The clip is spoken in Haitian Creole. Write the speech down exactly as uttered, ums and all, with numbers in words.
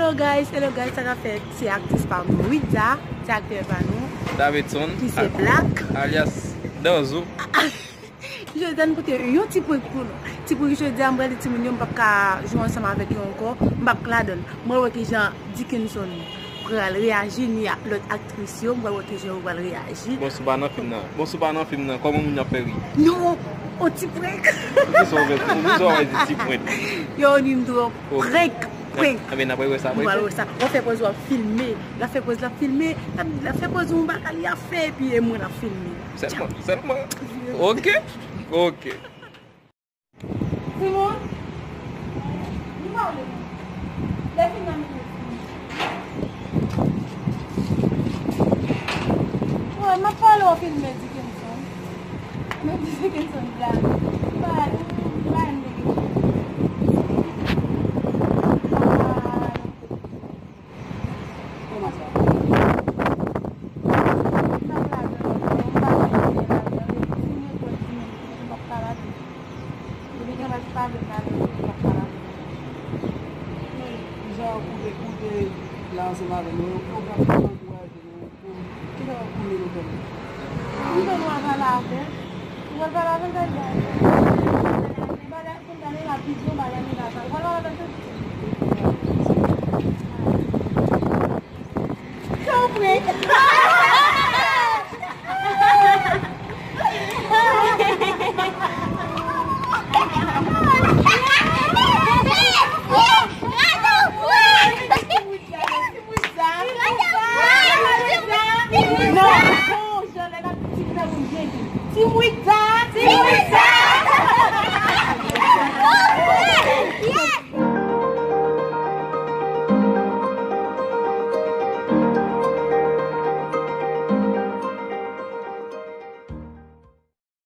Hello guys, hello guys, sa k ap fèt? Se aktris pa nou, Widza, se aktè pa nou, Davidson, ki se a- Black, alyas Danzo. Jodi a nou pote yon ti prank pou nou. Ti prank jodi a, m pral di timoun yo, m p ap ka jwe ansanm avèk yo ankò, m p ap k ladan l. Mwen wè kijan Dickenson pral reyaji, ni ak lòt aktris yo, m pral wè kijan yo pral reyaji. Bon, si w pa nan fim nan, bon, si w pa nan fim nan, kòman moun yo ap fè ri? Non, on ti prank. Poukisa w fè, poukisa w di ti prank? Yo, ni m twòp. Ok. Prank, prank. Enben, n ap wè sa apre. Nou pral wè sa. W ap fè pòz w ap filme. L ap fè pòz l ap filme. L ap, l ap fè pòz yon bagay li ap fè, epi e mwen l ap filme. Sèlman, sèlman. Ok, ok. Simon, nou pale. Lè fin nan minit. Wè, m ap pale w filme Dickenson. Mwen di Dickenson blag. Bag, bag, m te gen. Kòman sa? M pa ka ladan l, m pa ka ladan l. Si m gen twòp timoun, m p ap ka ladan l. Depi gen lòt pa vin ladan l, m p ap ka ladan l. Men, jan ou te, ou te la ansanm avè nou, ou pa ankouraje nou pou, ki lè w ap kounye nou kòm? M te nou al pale avè l. Ou al pale avè l, gade. Bagay, kounye a, li la vizyon, bagay, li la sa. Ou al pale avè l tou? Sa w prank?